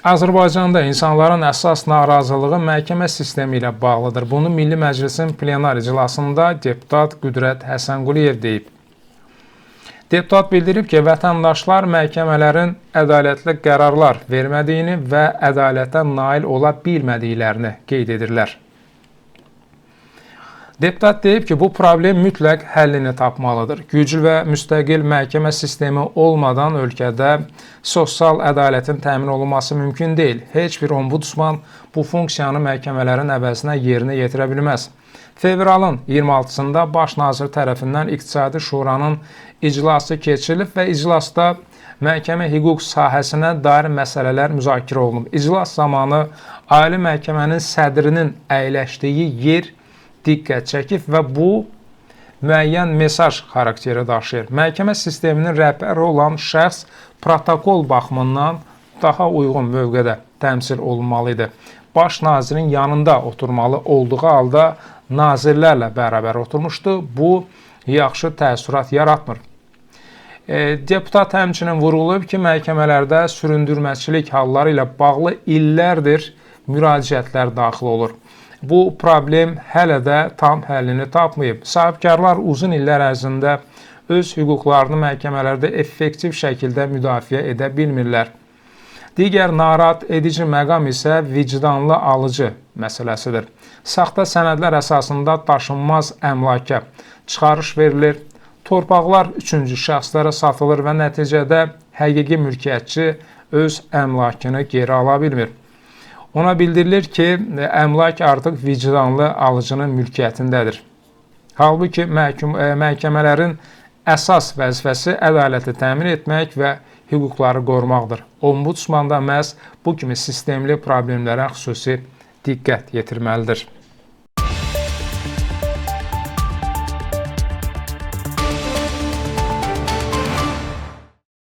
Azərbaycanda insanların əsas narazılığı məhkəmə sistemi ilə bağlıdır. Bunu Milli Məclisin plenar iclasında deputat Qüdrət Həsənquliyev deyib. Deputat bildirib ki, vətəndaşlar məhkəmələrin ədalətli qərarlar vermədiyini və ədalətə nail ola bilmədiklərini qeyd edirlər. Deputat deyib ki, bu problem mütləq həllini tapmalıdır. Güclü və müstəqil məhkəmə sistemi olmadan ölkədə sosial ədalətin təmin olunması mümkün deyil. Heç bir ombudsman bu funksiyanı məhkəmələrin əvəzinə yerinə yetirə bilməz. Fevralın 26-sında Baş nazir tərəfindən İqtisadi Şuranın iclası keçirilib və iclasda məhkəmə hüquq sahəsinə dair məsələlər müzakirə olunub. İclas zamanı Ali Məhkəmənin sədrinin əyləşdiyi yer diqqət çəkib və bu müəyyən mesaj xarakteri daşıyır. Məhkəmə sisteminin rəhbəri olan şəxs protokol baxımından daha uyğun mövqedə təmsil olunmalı idi. Baş nazirin yanında oturmalı olduğu halda nazirlərlə bərabər oturmuşdu. Bu yaxşı təəssürat yaratmır. Deputat həmçinin vurğulayıb ki, məhkəmələrdə süründürməçilik halları ilə bağlı illərdir müraciətlər daxil olur. Bu problem hələ də tam həllini tapmayıb. Sahibkarlar uzun illər ərzində öz hüquqlarını məhkəmələrdə effektiv şəkildə müdafiə edə bilmirlər. Digər narahat edici məqam isə vicdanlı alıcı məsələsidir. Saxta sənədlər əsasında daşınmaz əmlaka çıxarış verilir, torpaqlar üçüncü şəxslərə satılır və nəticədə həqiqi mülkiyyətçi öz əmlakını geri ala bilmir. Ona bildirilir ki, əmlak artıq vicdanlı alıcının mülkiyyətindədir. Halbuki məhkəmələrin əsas vəzifəsi ədaləti təmin etmək və hüquqları qorumaqdır. Ombudsman da məhz bu kimi sistemli problemlərə xüsusi diqqət yetirməlidir.